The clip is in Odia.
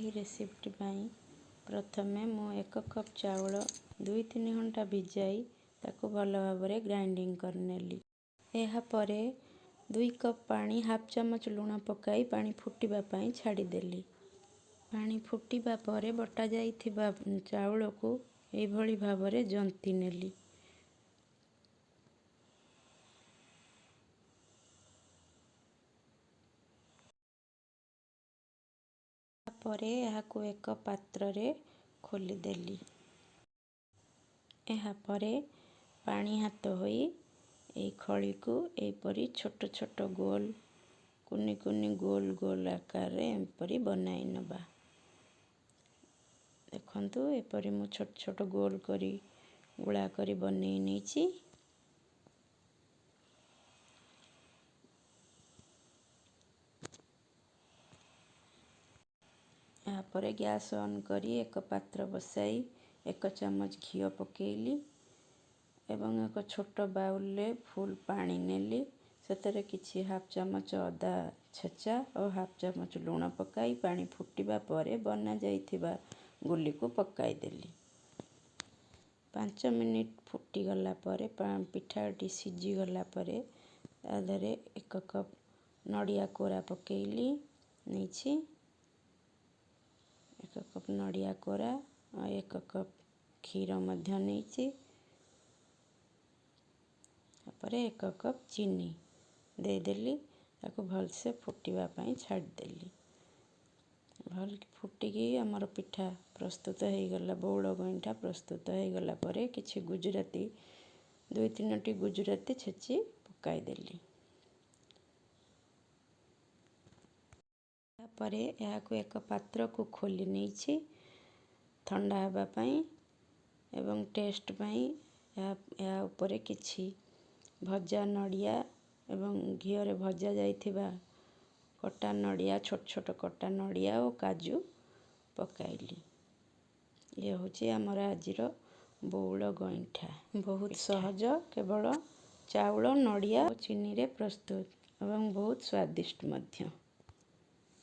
ଏହି ରେସିପିଟି ପାଇଁ ପ୍ରଥମେ ମୁଁ 1 କପ୍ ଚାଉଳ 2-3 ଘଣ୍ଟା ଭିଜାଇ ତାକୁ ଭଲ ଭାବରେ ଗ୍ରାଇଣ୍ଡିଙ୍ଗ କରିନେଲି। ଏହାପରେ 2 କପ୍ ପାଣି, ହାଫ୍ ଚାମଚ ଲୁଣ ପକାଇ ପାଣି ଫୁଟିବା ପାଇଁ ଛାଡ଼ିଦେଲି। ପାଣି ଫୁଟିବା ପରେ ବଟା ଯାଇଥିବା ଚାଉଳକୁ ଏଇଭଳି ଭାବରେ ଜନ୍ତି ନେଲି। ପରେ ଏହାକୁ ଏକ ପାତ୍ରରେ ଖୋଲିଦେଲି। ଏହାପରେ ପାଣି ହାତ ହୋଇ ଏହି ଖଳିକୁ ଏହିପରି ଛୋଟ ଛୋଟ ଗୋଲ, କୁନି କୁନି ଗୋଲ ଗୋଲ ଆକାରରେ ଏପରି ବନାଇ ନେବା। ଦେଖନ୍ତୁ, ଏପରି ମୁଁ ଛୋଟ ଛୋଟ ଗୋଲ କରି ଗୁଳା କରି ବନେଇ ନେଇଛି। ଏହାପରେ ଗ୍ୟାସ୍ ଅନ୍ କରି ଏକ ପାତ୍ର ବସାଇ 1 ଚାମଚ ଘିଅ ପକାଇଲି ଏବଂ ଏକ ଛୋଟ ବାଉଲରେ ଫୁଲ୍ ପାଣି ନେଲି। ସେଥିରେ କିଛି ହାଫ୍ ଚାମଚ ଅଦା ଛେଚା ଓ ହାଫ୍ ଚାମଚ ଲୁଣ ପକାଇ ପାଣି ଫୁଟିବା ପରେ ବନାଯାଇଥିବା ଗୁଲିକୁ ପକାଇଦେଲି। 5 ମିନିଟ୍ ଫୁଟିଗଲା ପରେ, ପିଠାଟି ସିଝିଗଲା ପରେ ତା ଦେହରେ 1 କପ୍ ନଡ଼ିଆ କୋରା ପକାଇଲି ନେଇଛି। 1 କପ୍ ନଡ଼ିଆ କୋରା ଆଉ 1 କପ୍ କ୍ଷୀର ମଧ୍ୟ ନେଇଛି। ତାପରେ 1 କପ୍ ଚିନି ଦେଇଦେଲି। ତାକୁ ଭଲସେ ଫୁଟିବା ପାଇଁ ଛାଡ଼ିଦେଲି। ଭଲ ଫୁଟିକି ଆମର ପିଠା ପ୍ରସ୍ତୁତ ହେଇଗଲା। ବଉଳ ଗଇଁଠା ପ୍ରସ୍ତୁତ ହେଇଗଲା ପରେ କିଛି ଗୁଜୁରାତି, 2-3ଟି ଗୁଜୁରାତି ଛେଚି ପକାଇଦେଲି। ତାପରେ ଏହାକୁ ଏକ ପାତ୍ରକୁ ଖୋଲି ନେଇଛି ଥଣ୍ଡା ହେବା ପାଇଁ ଏବଂ ଟେଷ୍ଟ ପାଇଁ ଏହା ଉପରେ କିଛି ଭଜା ନଡ଼ିଆ ଏବଂ ଘିଅରେ ଭଜା ଯାଇଥିବା କଟା ନଡ଼ିଆ, ଛୋଟ ଛୋଟ କଟା ନଡ଼ିଆ ଓ କାଜୁ ପକାଇଲି। ଇଏ ହେଉଛି ଆମର ଆଜିର ବଉଳ ଗଇଁଠା। ବହୁତ ସହଜ, କେବଳ ଚାଉଳ, ନଡ଼ିଆ ଓ ଚିନିରେ ପ୍ରସ୍ତୁତ ଏବଂ ବହୁତ ସ୍ୱାଦିଷ୍ଟ ମଧ୍ୟ।